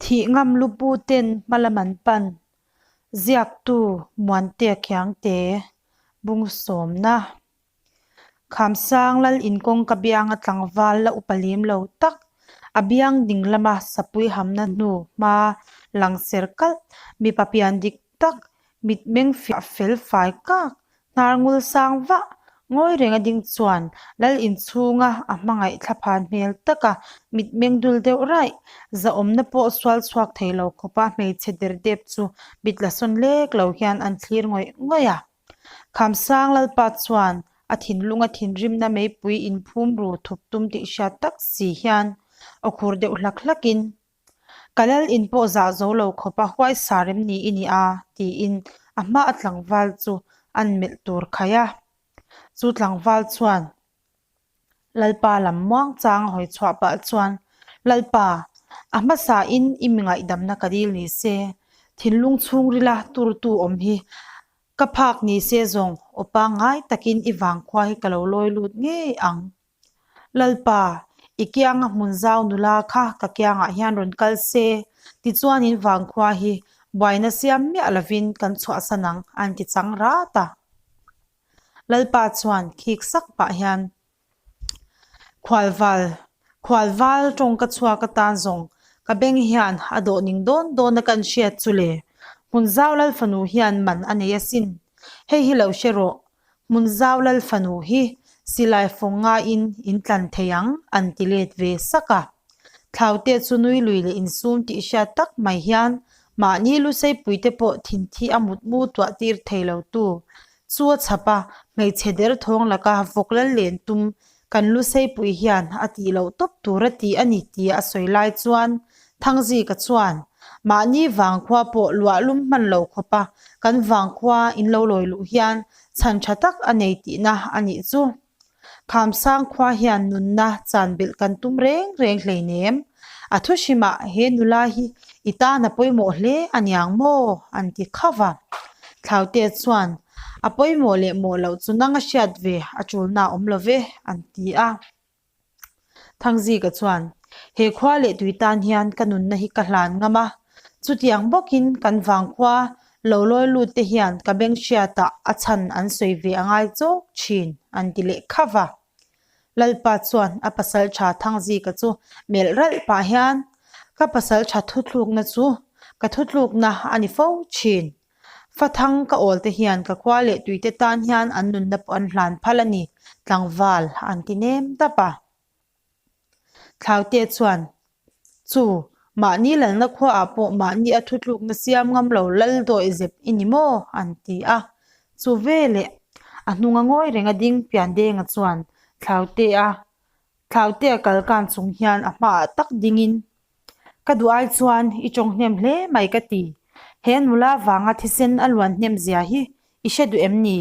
Thih ngam lupu ten hmalam an pan. Ziaktu Muantea Khiangte bung sawmna. Khamsang lal inkawng ka bianga tlangval la upa lem lo tak, a biang ding lama sapui hamna hnu hma lang ser kalh, mipa pian dik tak, mitmeng fiah fel fai kak, Hnar ngul sang vah, ngawi reng a ding chuan lal inchhunga a hmangaih thlaphan hmel taka mitmeng dul deuh raih, zahawmna pawh sual chhuak thei lo khawpa hmeichhe derdep chu mit la sawn lek lo hian an thlir ngawih ngawih a. Khamsang Lalpa chuan a thinlunga thinrimna meipui inphum ru thup tum tih hriat tak si hian aw khur deuh hlak hlakin, Ka lal in pawh zah zo lo khawp a huai sa rem ni i ni a, tiin a hma a tlangval chu an melh tur khaih a. Chu tlangval chuan Lalpa lam muang chang a hawi chhuah pah chuan, Lalpa, a hmasa in i mi ngaihdamna ka dil ni se, thinlung chhungrila turtu awm hi ka phak ni se zawng aw pangngai takin i vangkhua hi ka lo lawi lut ngei ang. Lalpa, i kianga hmun zau nula kha ka kiangah hian rawn kal se, tichuan in vangkhua hi buaina siam miah lovin kan chhuahsan ang, an ti chang rat a. Lalpa chuan khik sak pah hian, Khualval, khualval tawng ka chhuak atan zawng ka beng hian a dawh ning dawn dawn a kan hriat chu le, hmun zau lal fanu hian man a nei asin, hei hi lo hre rawh, Hmun zau lal fanu hi silai fawng ngaiin in tlan thei ang an ti let ve sak a. Thlaute chu nui lui leh insum tih hriat tak mai hian mahni lusei te pawh thinthi a mutmu tuah tir thei lo tu chu a chhap a, hmeichhe derthawng laka vawk lal len tum kan luseipui hian a tih loh tawp tur a ti a ni tia a sawi lai chuan Thangzika chuan mahni vangkhua pawh luah lum hman lo khawpa kan vangkhua in lo lawi luh hian chhan tha tak a nei tihna a nih chu. Khamsang khua hian nunna chan belh kan tum reng reng hleinem. A thu hrimah he nula hi i tan a pawimawh hle a niang maw? an ti khauh a. Thlaute chuan A pawimawh leh mawh loh chu nang a hriat ve a tulna a awm lo ve, an ti a. Thangzika chuan, He khua leh tui tan hian ka nunna hi ka hlan ngam a, chutiang bawkin kan vangkhua lo lawi lut te hian ka beng hriatah a chhan an sawi ve a ngai chawk thin, an ti leh khauh a. Lalpa chuan a pasaltha Thangzika chu melh ralh pah hian, Ka pasaltha thuthlukna chu ka thuthlukna a ni fo thin. Fathang ka awl te hian ka khua leh tui te tan hian an nunna pawh an hlan phal a ni, tlangval an ti nem dap a. Thlaute chuan, Chu, mahni lalna khuaah pawh mahni a thutlukna siam ngam lo lal dawih zep i ni maw? an ti a. Chu veleh a hnunga ngawi reng a ding Piandenga chuan Thlautea Thlautea kal kan chung hian a hmaah tak dingin, Ka duh ai chuan i tawng hnem hle mai ka ti. He nula vanga thisen a luan hnem zia hi i hre duh em ni?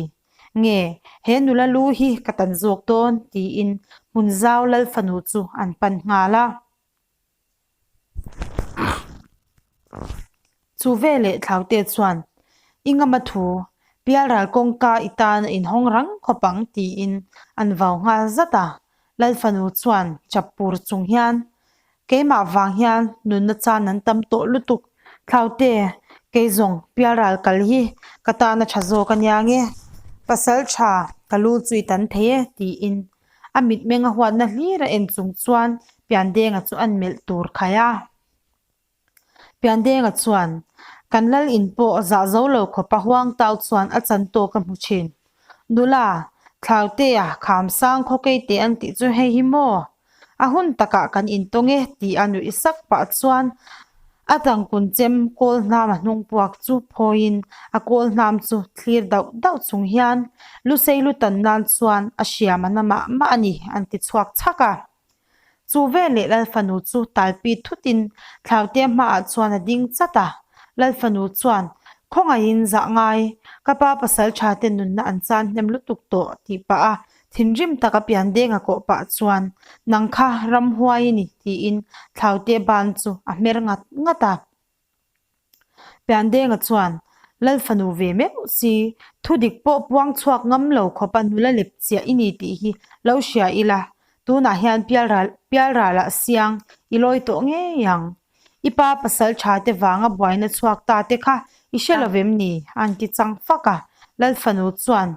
Nge, he nula lu hi ka tan zawk dawn? tiin Hmunzau lal fanu chu an pan nghal a. Chu veleh Thlaute chuan, I ngama thu, Pialral kawngka i tan a inhawng rang khawp ang tiin an vau nghal zat a. Lal fanu chuan chap pur chung hian, Keimah vang hian nunna chan an tam tawh lutuk. Thlaute, kei zawng Pialral kal hi ka tan a tha zawk a nia nge? Pasal tha, ka lu chu i tan thei e tiin A mitmeng a huatna hlir a en chung chuan Piandenga chu an melh tur khaih a. Piandenga chuan, Kan lal in pawh zah zo lo khawp a huang tau chuan a chan tawk a hmu thin. Nula, Thlautea, Khamsang khawkei teh an tih chu hei hi maw? A hun takah kan intawng e tih a nuih sak pah chuan a tangkun chem kawl hnam a hnung puak chu phawiin a kawl hnam chu thlir dauh dauh chung hian lusei lu tan nan chuan a hriam a na mah mah a ni an ti chhuak chhak a. Chu veleh Lalfanu chu talpi thutin Thlautea hmaah chuan a ding chat a, Lalfanu chuan Khawngaihin zah ngai, ka pa pasal tha te nunna an chan hnem lutuk tawh tih pah a Thinrim taka pian deng a kawh pah chuan, Nang kha ramhuai i ni, tiin Thlaute ban chu a hmer ngat ngat a. Piandenga chuan, Lal fanu ve meuh si, thudik pawh puang chhuak ngam lo khawpa nula lep chiah i ni tih hi lo hria ila, tunah hian pialral pialralah siang i lawi tawh ngei ang. I pa pasal tha te vanga buaina chhuak ta te kha i hre lo vem ni? An ti chang fak a. Lal fanu chuan,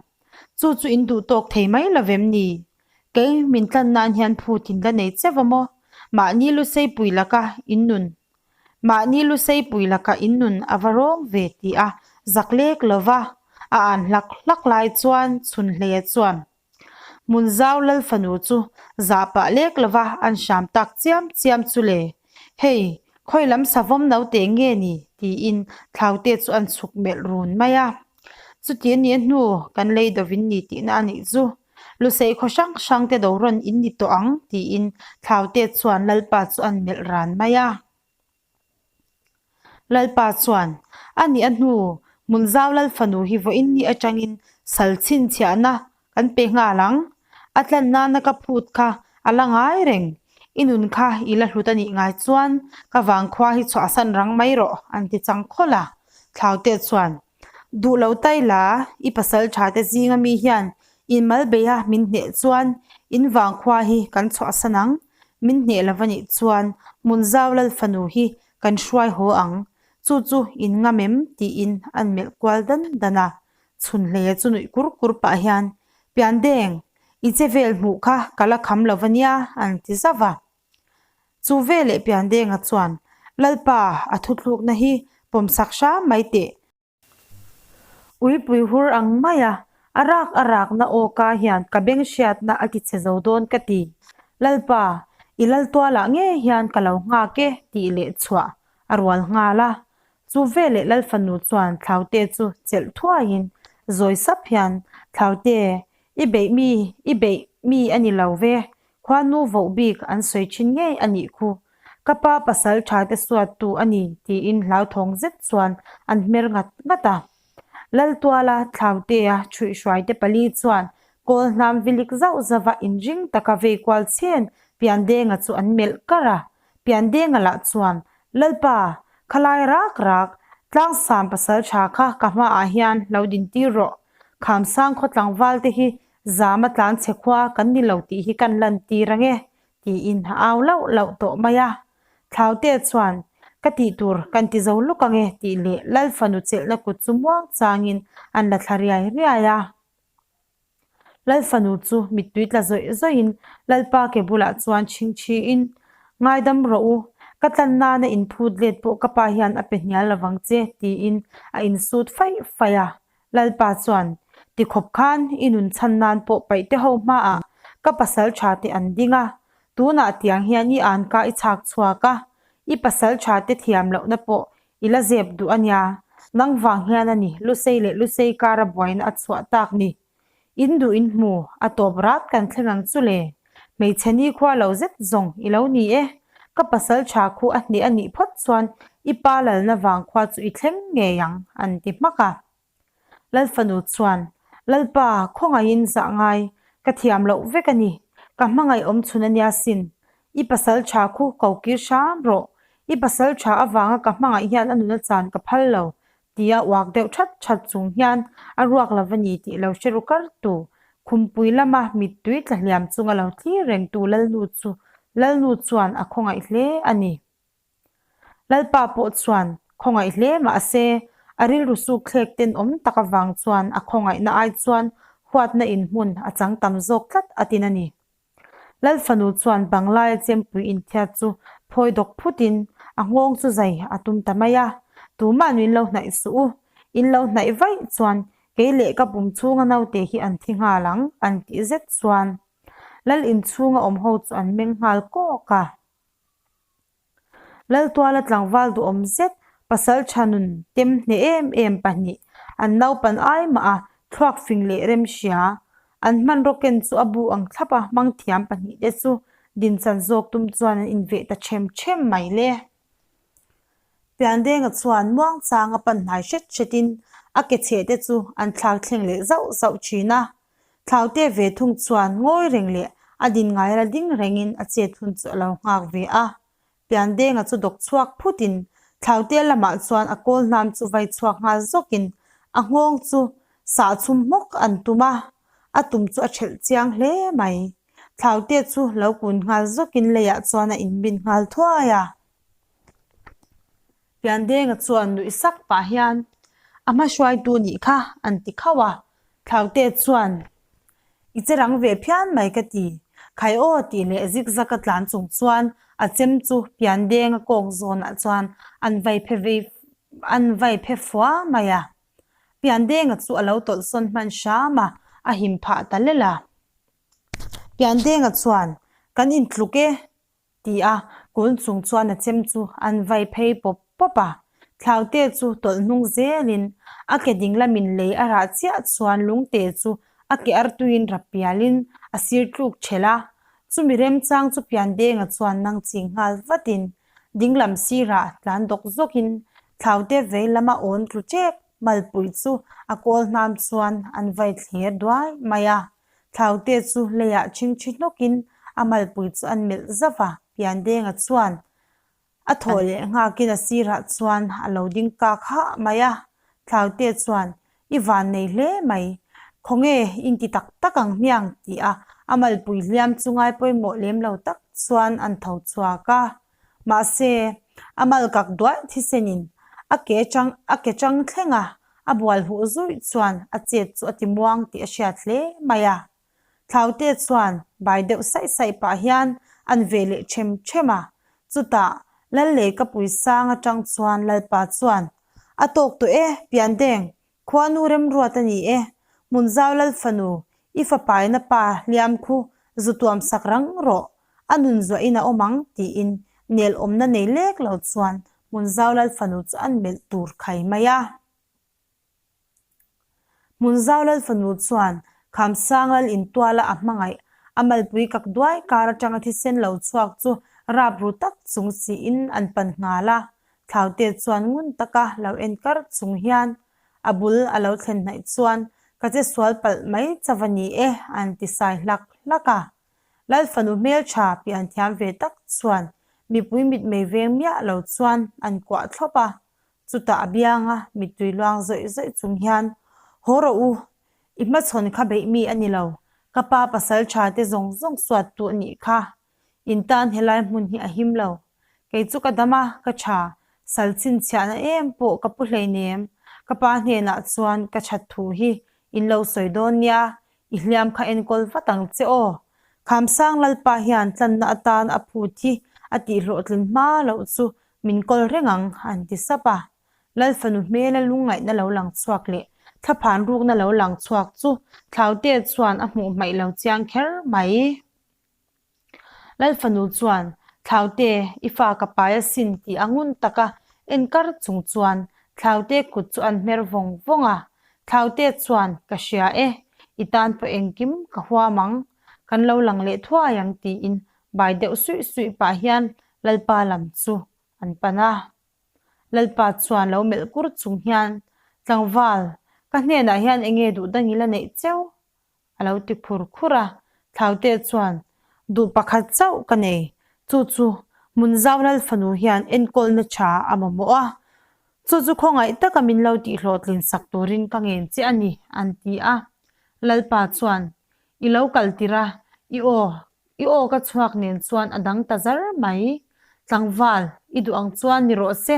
Chu chu in duh tawk thei mai lo vem ni? Kei min tlan nan hian phut in la nei cheu a maw? Mahni lusei pui laka in nun Mahni lusei pui laka in nun a va rawng ve ti a zak lek lo va, a an hlak hlak lai chuan Chhunhleia chuan Hmunzau Lal fanu chu zah pah lek lo va an hram tak chiam chiam chu le. Hei, khawi lam savawm naute nge ni? tiin Thlaute chu an chhuk melh run mai a. Chuti a nih a hnu kan lei dovin ni tihna a nih chu. Lusei khaw hrang hrang te do rawn in ni tawh ang tiin Thlaute chuan Lalpa chu an melh ran mai a. Lalpa chuan, A nih a hnu, Hmunzau Lal fanu hi vawiin ni atangin sal chhinchhiahna kan pe nghal ang. A tlan nana ka phut kha a la ngai reng. I nun kha i la hlut a nih ngai chuan ka vangkhua hi chhuahsan rang mai rawh, an ti chang khawlh a. Thlaute chuan, Duh lo tai la, i pasal tha te zinga mi hian in mal beih a min hneh chuan in vangkhua hi kan chhuahsan ang. Min hneh lo va nih chuan Hmunzau Lal fanu hi kan hruai haw ang. Chu chu in ngam em? tiin an melh kual dan dan a. Chhunhleia chu nuih kur kur pah hian, Piandeng, i che vel hmuh kha ka la kham lo va nia, an ti zauh a. Chu veleh Piandenga chuan, Lalpa, a thuthlukna hi pawmsak hram mai teh. Uipui hur ang maia a rak a rakna aw ka hian ka beng hriatna a ti chhe zo dawn ka ti. Lalpa, i laltualah ngei hian ka lo nghak e tih leh chhuah a rual nghal a. Chu veleh Lalfanu chuan Thlaute chu chelh thuaiin zawi sap hian, Thlaute, i beih mi, i beih mi a ni lo ve, Khuanu voh bik an sawi thin ngei a nih khu. Ka pa pasal tha te suat tu a ni tiin hlauthawng zet chuan an hmer ngat ngat a. Laltuala Thlautea chhuihhruai te pali chuan kawl hnam vilik zauh zauh a inring taka vei kual chhen Piandenga chu an melh kar a. Piandenga lah chuan, Lalpa, khalai rak rak, tlangsam pasal tha kha ka hmaah hian lo dintir rawh. Khamsang khaw tlangval te hi Zama tlanchhe khua kan ni lo tih hi kan lantir ang e, tiin a au lauh lauh tawh mai a. Thlaute chuan, Ka tih tur kan ti zo lawk ang e, tih leh Lal fanu chelhna kut chu muang changin an la thla riai riai a. Lal fanu chu mittui tla zawih zawihin Lalpa ke bulah chuan chhingchhiin, Ngaidam rawh u, ka tlan nana inphut let pawh ka pa hian a pe hnial lovang che, tiin a insut faih faih a. Lalpa chuan, Ti khawp khan i nun chhan nan pawh paih te ho hmaah ka pasal tha te an ding a, tunah tiang hian i anka i chhak chhuak a, i pasal tha te thiam lohna pawh i la zep duh a nia, nang vang hian a ni Lusei leh Lusei kara buaina a chhuah tak ni. In duh in hmu, a tawp rat kan thleng ang chu le. Hmeichhe nikhua lo zet zawng i lo ni e. Ka pasal tha khu a hneh a nih phawt chuan i pa lalna vang khua chu i thleng ngei ang, an ti hmak a. Lal fanu chuan, Lalpa, khawngaihin zah ngai, ka thiam loh vek a ni. Ka hmangaih awm chhun a nia sin. I pasal tha khu ko kir hram rawh. I pasal tha avanga ka hmangaih hian a nuna chan ka phal lo, tia uak deuh that that chung hian a ruak lo va ni tih lo hre ru kar tu. Khumpui lama mittui tla hliam chunga lo thlir reng tu Lalnu chu Lalnu chuan a khawngaih hle a ni. Lalpa pawh chuan khawngaih hle mahse a rilru suk thlek tenawm tak avang chuan a khawngaihna ai chuan huatna inhmun a chang tam zawk tlat a tin a ni. Lal fanu chuan banglaia chempui inthiat chu phawi dawk phutin a nghawng chu zai a tum ta mai a, Tuma'n min lo hnaih suh u, in lo hnaih vaih chuan kei leh ka pum chhunga naute hi an thi nghal ang, an tih zet chuan Lal inchhunga awm ho chu an meng nghal kawk a. Laltuala tlangval duhawm zet, pasal tha nun tem hneh em em pahnih, an naupan ai mah a, thluak fing leh rem hria. An hmanraw ken chu a bu ang thlap a, hmang thiam pahnih te chu dinchan zawk tum chuan an inveh ta ṭhem ṭhem mai le. Piandenga chuan muangchanga pan hnai hret hretin a ke chheh te chu an thlak thleng leh zauh zauh ṭhin a. Thlaute ve thung chuan ngawi reng leh a din ngai la ding rengin a chet hun chu a lo nghak ve a. Piandenga chu dawk chhuak phutin Thlaute lamah chuan a kawl hnam chu vai chhuak nghal zawkin a nghawng chu sah chhum hmawk an tum a, a tum chu a ṭhelh chiang hle mai. Thlaute chu lo kun nghal zawkin leiah chuan a inbin nghal thuai a. Piandenga chuan nuih sak pah hian, A hma hruaitu nih kha an ti khauh a, Thlaute chuan, I che rang ve phian mai ka ti. Khai aw tih leh zigzag a tlan chung chuan a chem chu Piandenga kawng zawnah chuan an vai phe vei an vai phe fua mai a. Piandenga chu a lo tawlhsawn hman hram a, a him phah ta lel a. Piandenga chuan, Kan intluk e, ti a, kun chung chuan a chem chu an vai phei pawp pawp a. Thlaute chu tawlh hnung zelin a ke ding lamin lei a rah chiah chuan lungte chu a ke artuiin rap pialin a sir tluk ṭhelh a. Chumi remchang chu Piandenga chuan nang ching nghal vatin dinglam sirah tlan dawk zawkin Thlaute vei lama awn tlu ṭep malpui chu a kawl hnam chuan an vai thler duai mai a. Thlaute chu leiah chhingchhi hnawkin a malpui chu an melh zauh a, Piandenga chuan a thawh leh nghakin a sirah chuan a lo ding kak hah mai a. Thlaute chuan, I van nei hle mai, khawnge in ti tak tak ang hmiang tih a a malpui hliam chu ngai pawimawh lem lo tak chuan an tho chhuak a. Mahse, a mal kak duai thisenin a ke chang a ke chang thleng a, a bual huh zuih chuan a chet chu a ti muang tih a hriat hle mai a. Thlaute chuan bai deuh saih saih pah hian an ve leh ṭhem ṭhem a, chutah Lallekapui sang aṭang chuan Lalpa chuan, A tawk tawh e, Piandeng, Khuanu remruat a ni e, Hmunzau Lalfanu, i fapaina pa hliam khu zu tuam sak rang rawh, a nun zuahin a awm ang, tiin nel awmna nei lek lo chuan Hmunzau Lalfanu chu an melh tur khai mai a. Hmunzau Lalfanu chuan Khamsang Lal intuala a hmangaih, a malpui kak duai kar atanga thisen lo chhuak chu rap ru tak chung siin an pan nghal a. Thlaute chuan ngun taka lo en kar chung hian a bul a lo thlen hnaih chuan ka che sual palh mai chauh a ni e an ti sai hlak hlak a. Lal fanu hmeltha pian thiam ve tak chuan mipui mitmei veng miah lo chuan an kuah thlawp a, chutah a bianga mittui luang zawih zawih chung hian Haw rawh u, i hmachhawn kha beih mi a ni lo, ka pa pasal tha te zawng zawng suat tu a nih kha In tan helai hmun hi a him lo. Kei chu ka dam a, ka tha. Sal chhinchhiahna em pawh ka pu hleinem. Ka pa hnenah chuan ka that thu hi in lo sawi dawn nia, i hliam kha enkawl vat ang che aw. Khamsang Lalpa hian tlanna atan a phut hi a tihhlawhtlin hma loh chu min kawl reng ang, an ti sap a. Lalfanu hmela lungngaihna lo lang chhuak leh thlaphan rukna lo lang chhuak chu Thlaute chuan a hmuh hmaih lo chiang kher mai. Lalfanu chuan, Thlaute, i fa ka pai asin tih a ngun tak a, en kar chung chuan Thlaute kut chu an hmer vawng vawng a. Thlaute chuan, Ka hria e, i tan pawh engkim ka huam ang, kan lo lang leh thuai ang tiin bai deuh suih suih pah hian Lalpa lam chu an pan a. Lalpa chuan lo melh kur chung hian, Tlangval, ka hnenah hian enge duh dang i la neih cheu? A lo ti khur khur a, Thlaute chuan, Duh pakhat chauh ka nei, chu chu Hmunzau Lal fanu hian enkawlna tha a mamawh a, chu chu khawngaih taka min lo tihhlawhtlin sak turin ka ngen che a ni, an ti a. Lalpa chuan, I lo kal tir a, i aw, I aw ka chhuak nen chuan a dang ta zar mai. Tlangval, i duh ang chuan ni rawh se.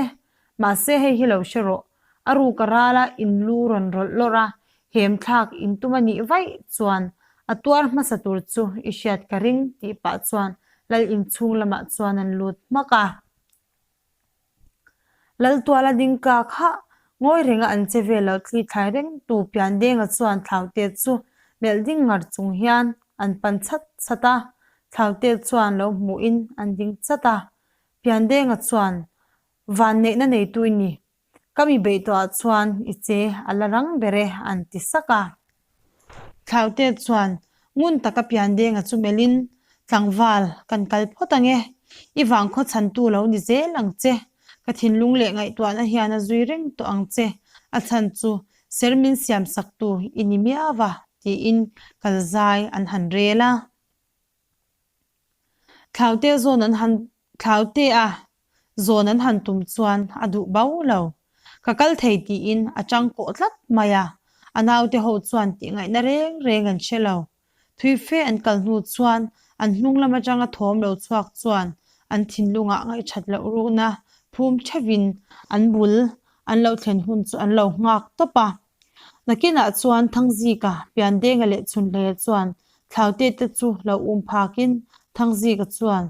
Mahse hei hi lo hre rawh. A ruk a ral a, in lu rawn rawlh lawrh a, hem thlak in tum a nih vaih chuan a tuar hmasa tur chu i hriat ka ring tih pah chuan lal inchhung lamah chuan an lut hmak a. Laltuala ding ka kha ngawi renga an che vel lo thli thlai reng tu Piandenga chuan Thlaute chu melh ding ngar chung hian an pan chat chat a, Thlaute chuan lo hmuhin an ding chat a. Piandenga chuan Vanneihna neitu i ni, Ka mi beih tawhah chuan i che a la rang ber e, an ti sak a. Thlaute chuan ngun taka Piandenga chu melhin, Tlangval, kan kal phawt ang e. I vangkhaw chhantu lo ni zel ang che. Ka thinlung leh ngaihtuahna hian a zui reng tawh ang che. A chhan chu ser min siam saktu i ni miau a, tiin kal zai an han rel a. Thlaute zawn an han Thlaute a zawn an han tum chuan a duh bau lo. Ka kal thei tiin a chang kawh tlat mai a, a naute ho chuan tih ngaihna reng reng an hre lo. Thui fe an kal hnu chuan an hnung lam atanga thawm lo chhuak chuan an thinlungah ngaihthat loh rukna phum theuhin an bul an lo thlen hun chu an lo nghak tawp a. Nakinah chuan Thangzika, Piandenga leh Chhunhleia chuan Thlaute te chu lo um phakin Thangzika chuan,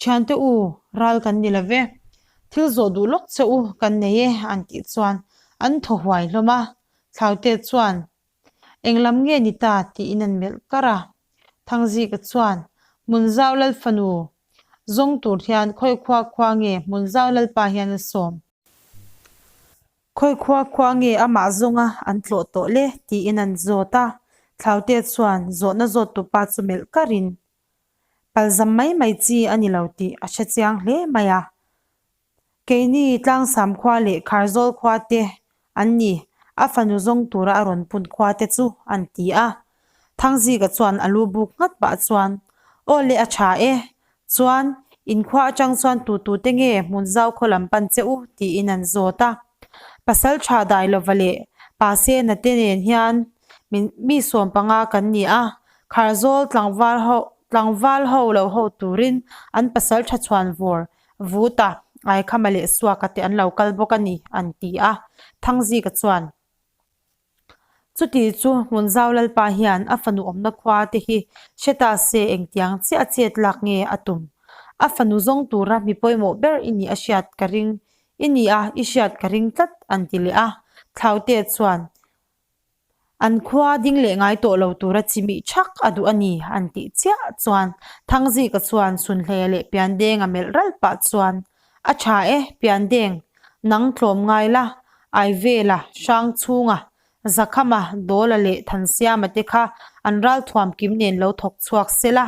Thiante u, ral kan ni lo ve. Thil zawh duh lawk che u kan nei e an tih chuan an thaw huai hlawm a. Thlaute chuan, Eng lam nge ni ta? tiin an melh kar a. Thangzika chuan, Hmunzau Lalfanu zawng tur hian khawi khua khua nge Hmunzau Lalpa hian a sawm? Khawi khua khua nge amah zawnga an tlawh tawh le? tiin an zawt a. Thlaute chuan zawhna zawt tupa chu melh karin, Palzam mai mai chi a ni lo tih a hre chiang hle mai a. Keini Tlangsam khua leh Kharzawl khua te an ni, a fanu zawng tura a rawn pun khua te chu an ti a. Thangzika chuan a lu buk nghat pah chuan, Aw le a tha e, chuan in khua atang chuan tu tu te nge Hmunzau khaw lam pan che u tiin an zawt a. Pasal tha dai lova leh Pa Sena te nen hian min mi 15 kan ni a, Kharzawl tlangval ho tlangval ho lo ho turin an pasal tha chhuan vawr Vuta, Aikhama leh Suaka te an lo kal bawk a ni, an ti a. Thangzika chuan, Chuti chu Hmunzau Lalpa hian a fanu awmna khua te hi hre ta se engtiang chiah a chet lak nge a tum? A fanu zawng tura mi pawimawh ber i nih a hriat ka ring, i ni a, i hriat ka ring tlat, an ti leh a. Thlaute chuan, An khua ding leh ngai tawh lo tura chimih thak a duh a ni, an tih chiah chuan Thangzika chuan Sunhleia leh Piandenga melh ral pah chuan, A tha e, Piandeng, nang tlawm ngai la, Aivela, Hrangchhunga, Zakhama, Dawla leh Thansiama te kha an ralthuam kim nen lo thawk chhuak se la,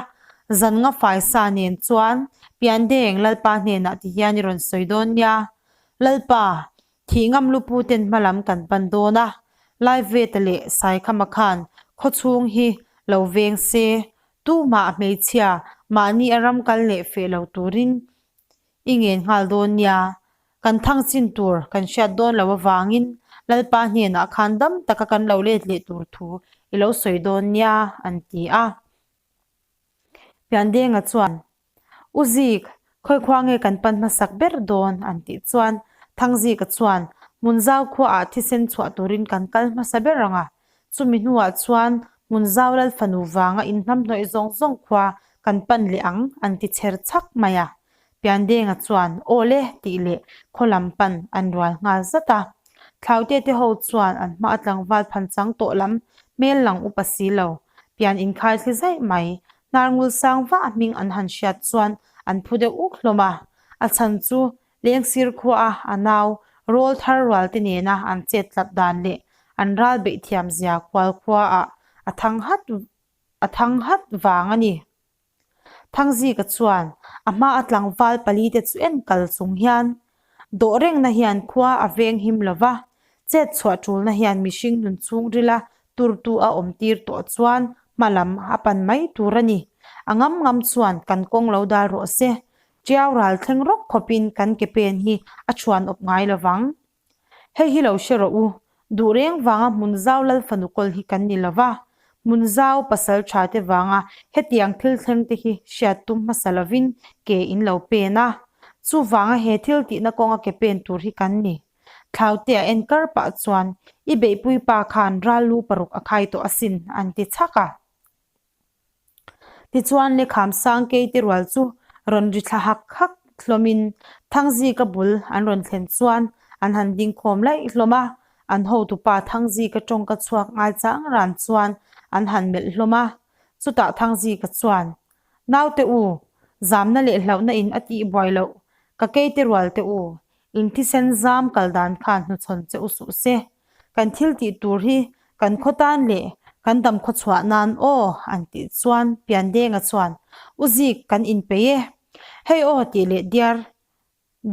zan nga faisa nen chuan Piandeng Lalpa hnenah ti hian i rawn sawi dawn nia. Lalpa, Thih ngam lupu ten hma lam kan pan dawn a, Laiveta leh Saikhama khan khawchhung hi lo veng se, tumah hmeichhia mahni a ram kal leh feh lo turin i ngen nghal dawn nia. Kan thang chin tur kan hriat dawn lo avangin Lalpa hnenah khan dam taka kan lo let leh tur thu i lo sawi dawn nia, an ti a. Piandenga chuan, U Zik, khawi khua nge kan pan hmasak ber dawn? an tih chuan Thangzika chuan, Hmunzau khuaah thisen chhuah turin kan kal hmasa ber ang a, chumi hnuah chuan Hmunzau Lal fanu vanga inhnamhnawih zawng zawng khua kan pan leh ang, an ti chher chhak mai a. Piandenga chuan, Aw le, tih leh khaw lam pan an rual nghal zat a. Thlaute te ho chuan an hma a tlangval phan chang tawh lam hmel lang upa si lo, pian inkhai thli zaih mai, hnar ngul sang vah hming an han hriat chuan an phu deuh uk hlawm a. A chhan chu Lengsir khua a a nau rawl thar rual te nena an chet tlat dan leh an ral beih thiam zia kual khua ah a thang hat a thang hat vang a ni. Thangzika chuan a hma a tlangval palite chu en kal chung hian dawh rengna hian khua a veng him lo va, chet chhuah tulna hian mihring nun chhungrila turtu a awm tir tawh chuan hma lam a pan mai tur a ni. A ngam ngam chuan kan kawng lo dal rawh se, tiau ral thleng rawk khawpin kan ke pen hi a chhuan awp ngai lo vang. Hei hi lo hre rawh u, duh reng vanga Hmunzau Lal fanu kawl hi kan ni lo va, Hmunzau pasal tha te vanga hetiang thil thleng te hi hriat tum hmasa lovin ke in lo pen a, chuvanga he thil tihna kawnga ke pen tur hi kan ni. Thlaute a en kar pah chuan, I beihpui pa khan ral lu paruk a khai tawh asin, an ti chhak a. Tichuan Lekham Sangkei te rual chu rawn ri thla hak hak hlawmin Thangzika bul an rawn thlen chuan an han ding khawm laih hlawm a, an hotupa Thangzika tawngka chhuak ngai chang ran chuan an han melh hlawm a. Chutah Thangzika chuan, Naute u, zamna leh hlauhna in a tih buai loh, ka keite rual te u, in thisen zam kal dan khan hnuchhawn che u suh se. Kan thil tih tur hi kan khaw tan leh kan dam khaw chhuah nan aw an tih chuan Piandenga chuan U Zik kan inpeih e, hei aw tih leh diar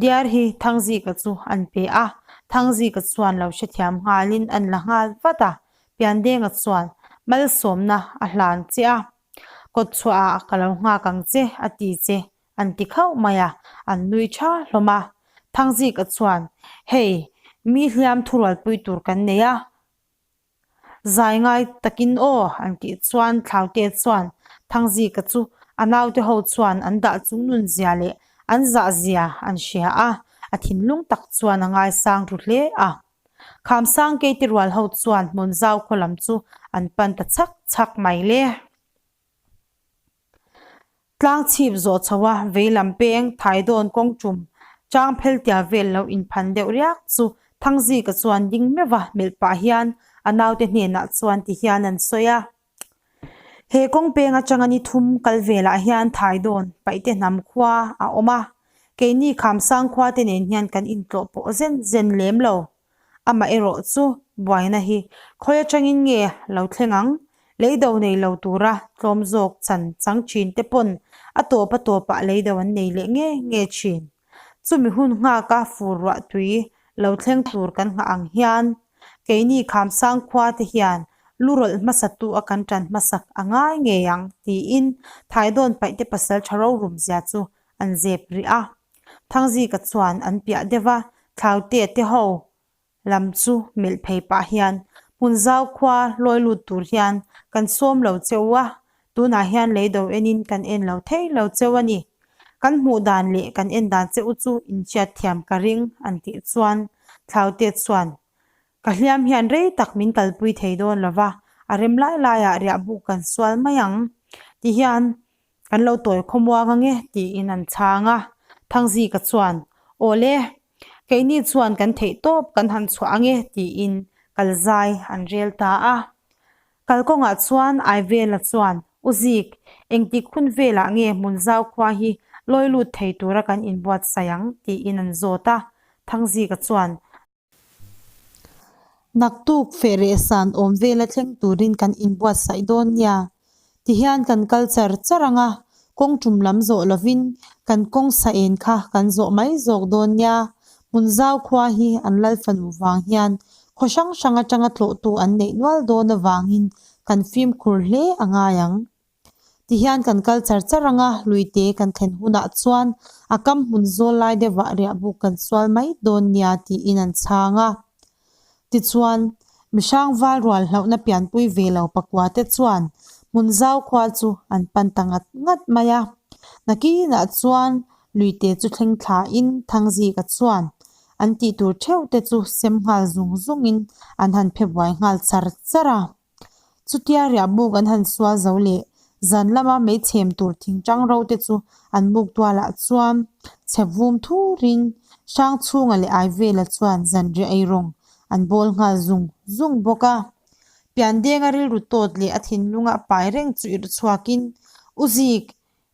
diar hi Thangzika chu an pe a, Thangzika chuan lo hrethiam nghalin an la nghal vat a, Piandenga chuan malsawmna a hlan che a, kawt chhuahah ka lo nghak ang che a ti che An ti khauh mai a, an nui tha hlawm a. Thangzika chuan, Hei, mi hliam thurualpui tur kan nei a, zai ngai takin aw, an tih chuan Thlaute chuan Thangzika chu a naute ho chuan an dah chung nun zia leh an zah zia an hria a. a thinlung tak chuan a ngaisang ru hle a. Khamsang keite rual ho chuan Hmunzau khaw lam chu an pan ta chhak chhak mai le. Tlang chhip zawh chho a veilam peng Thaidawn kawng tum chang phel tia vel lo inphan deuh riak chu Thangzika chuan ding meuh a melh pah hian a naute hnenah chuan ti hian an sawi a. He kawng peng atanga ni thum kal velah hian Thaidawn paihte hnam khua a awm a, keini Khamsang khua te nen hian kan intlawh pawh zen zen lem lo. Amah erawh chu buaina hi khawi atangin nge lo thleng ang? Leido nei lo tura tlawm zawk chan chang thin te pawn a tawp a tawpah leido an nei leh nge nge thin. Chumi hun nghaka fur ruah tui lo thleng tur kan nghah ang hian keini Khamsang khua te hian lu rawlh hmasa tu a kan tan hmasak a ngai ngei ang tiin Thaidawn paihte pasal tha rorum zia chu an zep rih a. Thangzika chuan an piah deuh a, Thlaute te ho lam chu melh phei pah hian Hmunzau khua lawi lut tur hian kan sawm lo cheu a, tunah hian leido enin kan en lo thei lo cheu a ni. Kan hmuh dan leh kan en dan che u chu inhriat thiam ka ring an tih chuan Thlaute chuan Ka hliam hian rei tak min kalpui thei dawn lo va, a rem lai laiah riah buk kan sual mai ang tihian Kan lo tawi khawmuang ange tiin an chhang a, Thangzika chuan, Awle, keini chuan kan theih tawp kan han chhuah ange tiin kal zai an rel ta a. Kalkawngah chuan Aivela chuan, U Zik, engtik hun velah nge Hmunzau khua hi lawi lut thei tura kan inbuatsaih ang? tiin an zawt a. Thangzika chuan, Naktuk feh reh san awm vela thleng turin kan inbuatsaih dawn nia. Tihian kan kal char char ang a, kawng tum lam zawh lovin kan kawng sa en kha kan zawh mai zawk dawn nia. Hmunzau khua hi an lal fanu vang hian khaw hrang hrang atanga tlawhtu an neih nual dawn avangin kan fimkhur hle a ngai ang. Tihian kan kal char char ang a, luite kan thlen hunah chuan a kam hmun zawl lai deuhah riahbuk kan sual mai dawn nia tiin an chhang a. Tichuan, mihrang val rual hlauhna pianpui ve lo pakua te chuan hmun zau khua chu an pan ta ngat ngat mai a. Nakinah chuan luite chu thleng thlain Thangzika chuan an tih tur theuh te chu sem nghal zung zungin an han phe buai nghal char char a. Chutia riahbuk an han sual zo leh zan lama meichhem tur thingtang ro te chu an buk tualah chuan chhe vum thurin Hrangchhunga leh Aivela chuan zanriah eirawng an bawl nghal zung zung bawk a. Piandenga rilru tawt leh a thinlunga pai reng chu irh chhuakin U Zik,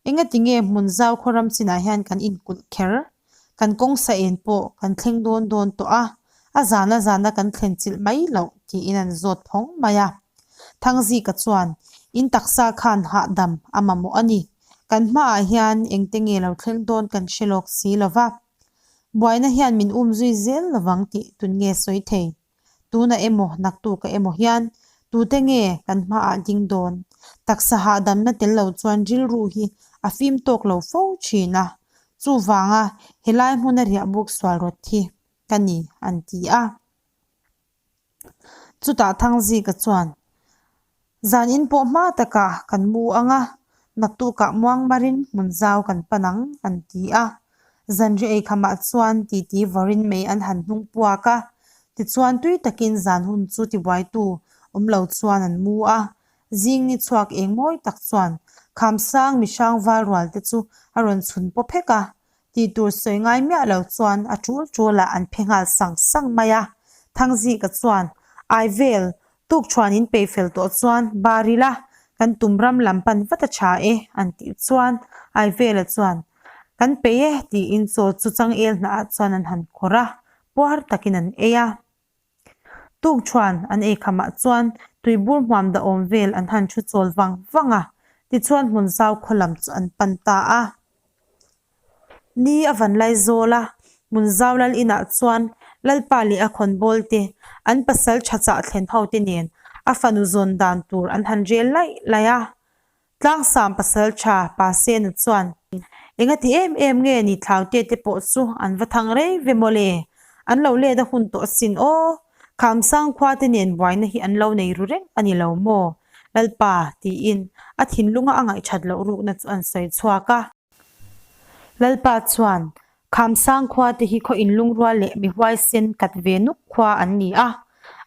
Engati nge hmun zau khaw ram chinah hian kan inkulh kher? Kan kawng sa en pawh kan thleng dawn dawn tawh a, a zana zana kan thlen chilh mai loh tiin an zawt phawng mai a. Thangzika chuan, In taksa khan hahdam a mamawh a ni. Kan hmaah hian engte nge lo thleng dawn kan hre lawk si lo va. Buaina hian min umzui zel lovang tih tun nge sawi thei? Tuna emaw, naktuka emaw hian tute nge kan hmaah ding dawn? Taksa hahdamna tel lo chuan rilru hi a fim tawk lo fo thin a, chuvanga helai hmuna riahbuk sual rawt hi ka ni an ti a. Chutah Thangzika chuan Zan in pawh hma takah kan mu ang a, naktukah muang marin hmun zau kan pan ang, an ti a. Zanri eikhamah chuan titi vawrin mei an han hnung puak a, tichuan tui takin zan hun chu tibuaitu awm lo chuan an mu a. Zing ni chhuak eng mawi tak chuan Khamsang mihrang val rual te chu a rawn chhun paw phek a, Tih tur sawi ngai miah lo chuan a tul tulah an phe nghal sang sang mai a. Thangzika chuan, Ai vel, tukṭhuan in pei fel tawh chuan bar ila, kan tum ram lam pan vat a tha e, an tih chuan Aivela chuan, Kan pei e, tiin chaw chu changel hnahah chuan an han khawrh a, puar takin an ei a. Tukṭhuan an ei khamah chuan tuibur hmuam dahawm vel an han thu chawl vang vang a, tichuan hmun zau khaw lam chu an pan ta a. Ni a van lai zawl a, hmun zau lal inah chuan Lalpa leh a khawnbawl te, an pasal tha chah thlen ho te nen a fanu zawn dan tur an han rel laih laih a. Tlangsam pasal tha Pa Sena chuan, Engati em em nge ni Thlaute te pawh chu an va thang rei ve maw le? An lo let a hun tawh asin aw. Khamsang khua te nen buaina hi an lo nei ru reng a ni lo maw? Lalpa, tiin a thinlunga a ngaihthat loh rukna chu an sawi chhuak a. Lalpa chuan. Khamsang khua te hi khaw inlungrual leh mi huaisen kat ve nuk khua an ni a,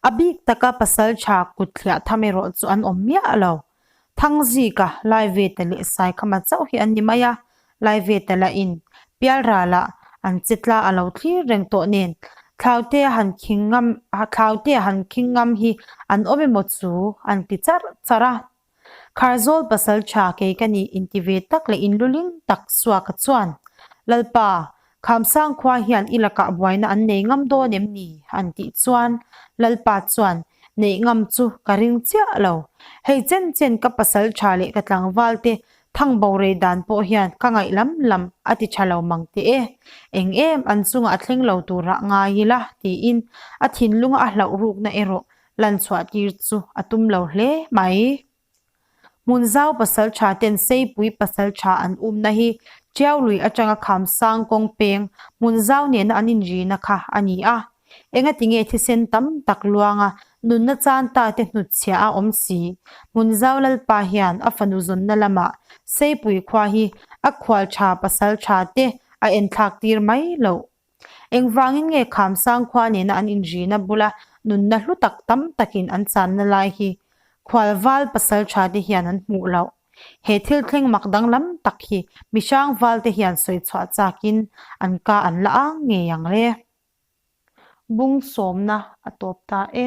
a bik taka pasal tha kut thliah tham erawh chu an awm miah lo. Thangzika, Laiveta leh Saikhama chauh hi an ni mai a, Laiveta lah in Pialralah an che tla a lo thlir reng tawh nen Thlautea han khing ngam Thlautea han khing ngam hi an awm emaw chu an ti charh charh a. Kharzawl pasal tha kei ka nih inti ve tak leh inluling tak Suaka chuan, Lalpa, Khamsang khua hian i lakah buaina an nei ngam dawn em ni? an tih chuan Lalpa chuan, Neih ngam chu ka ring chiah lo. Hei chen chen ka pasal tha leh ka tlangval te thang bo rei dan pawh hian ka ngaih lam lam a ti tha lo mang teh e. Eng em an chungah a thleng lo turah ngai ila tiin a thinlunga a hlauh rukna erawh lan chhuah tir chu a tum lo hle mai. Hmunzau pasal tha ten Seipui pasal tha an umna hi Tiaului atanga Khamsang kawng peng Hmunzau nena an inrina kha a ni a. Engati nge thisen tam tak luanga nunna chan ta te hnutchhiah a awm si? Hmunzau Lalpa hian a fanu zawnna lamah Seipui khua hi a khual tha pasal tha te a enthlak tir mai loh. Engvangin nge Khamsang khua nena an inrina bula nunna hlu tak tam takin an channa lai hi khualval pasal tha te hian an hmuh loh? He thil thleng mak danglam tak hi mihrang val te hian sawi chhuah chakin an ka an la ang ngei ang le. Bung sawmna a tawp ta e.